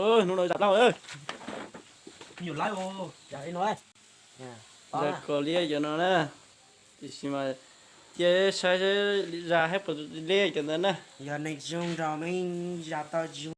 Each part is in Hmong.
Hnub no zam plaub. Ntawm kos liab cov no na, tiam sis mas cia saib zas hab puas liab cov ntawd na. Yog neeg zoo nraug me zas tau zoo.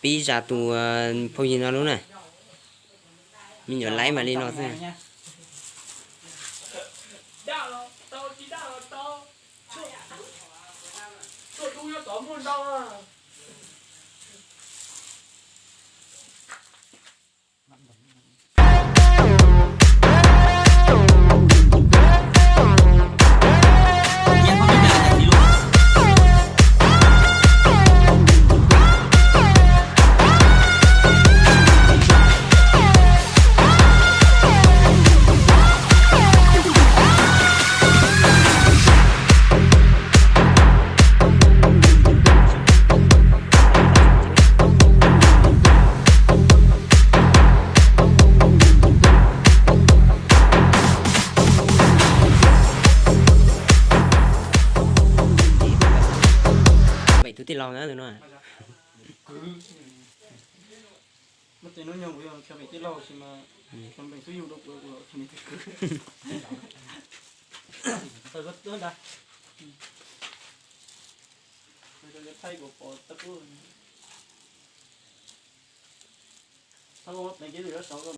Pib zas tus phooj ywg no lub na. Me nyuam laib mas li no xwb. Pem tus tij laug na tus no. Muaj tej hnub nyoog kuv yog cov pem tij laug sis mas cov pem xub yug rau kuv, kuv los cov me tus kwv. Thaij kuv pom tau ub. Thaij kuv pom kev lwm rau saud.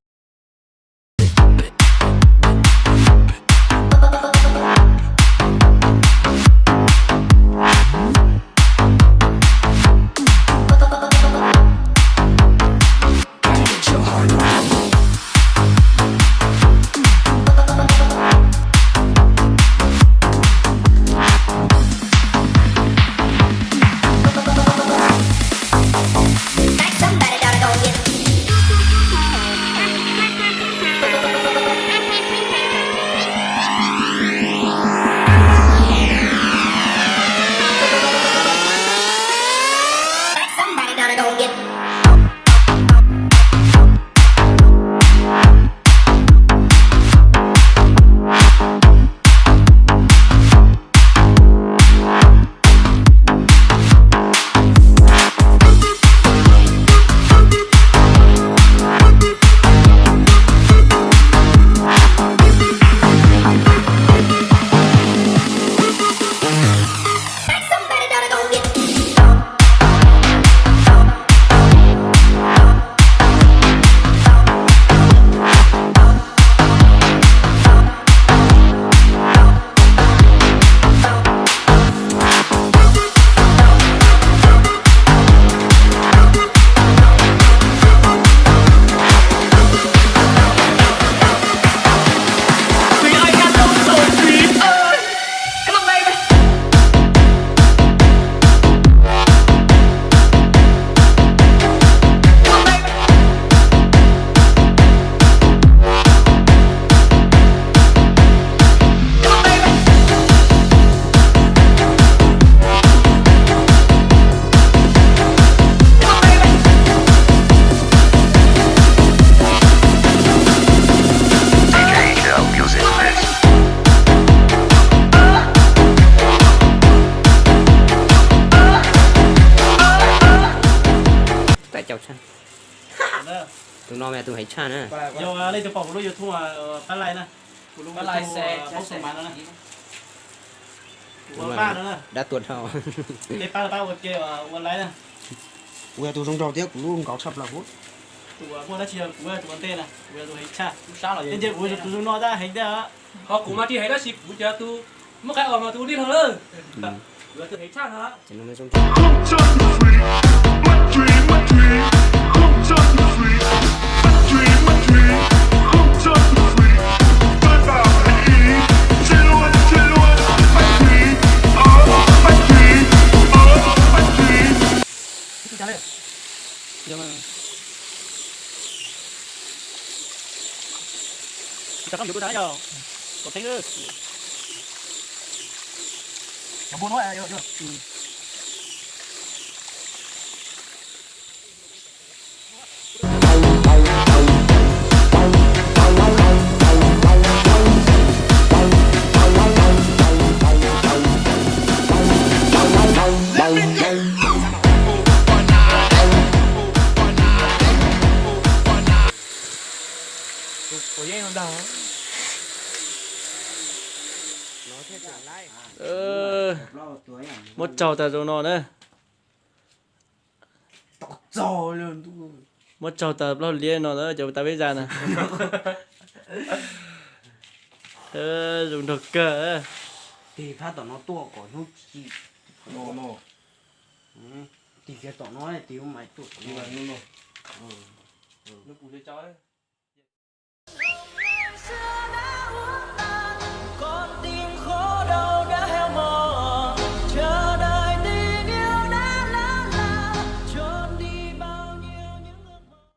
Tus heev tshaj na. Yog leej twg pom kuv lub YouTube, pab like na. Kuv lub YouTube Hmoob Xoo Mas no na. Kuv ua pab no na. Dab tuag dhau. Tej pab pab ua ke ua like na. Kuv yog tus zoo nraug thiab kuv lub nkaus tshaj plaws huv. Tus muaj dab tsi yog kuv yog tus ua ntej na, kuv yog tus heev tshaj. Ib ntsia kuv yog tus zoo no tab heev thiab. Ho kuv mas tsis heev tab sis kuv cov tus muaj qab os mas tus ua li no lawm. Kuv yog tus heev tshaj no. Tsis tau koj yuav tus dag yog kom theeb lawm. Cov npua no. Muab tsaug tas zoo no na. Muab tsaug tas plaub liab no na, cov tas peb zas na. Zoo nraug kawg. Tig phab tom no tuaj kom hnub tsis no no. Tig kiag tom no, tig ub mas tuaj tom no.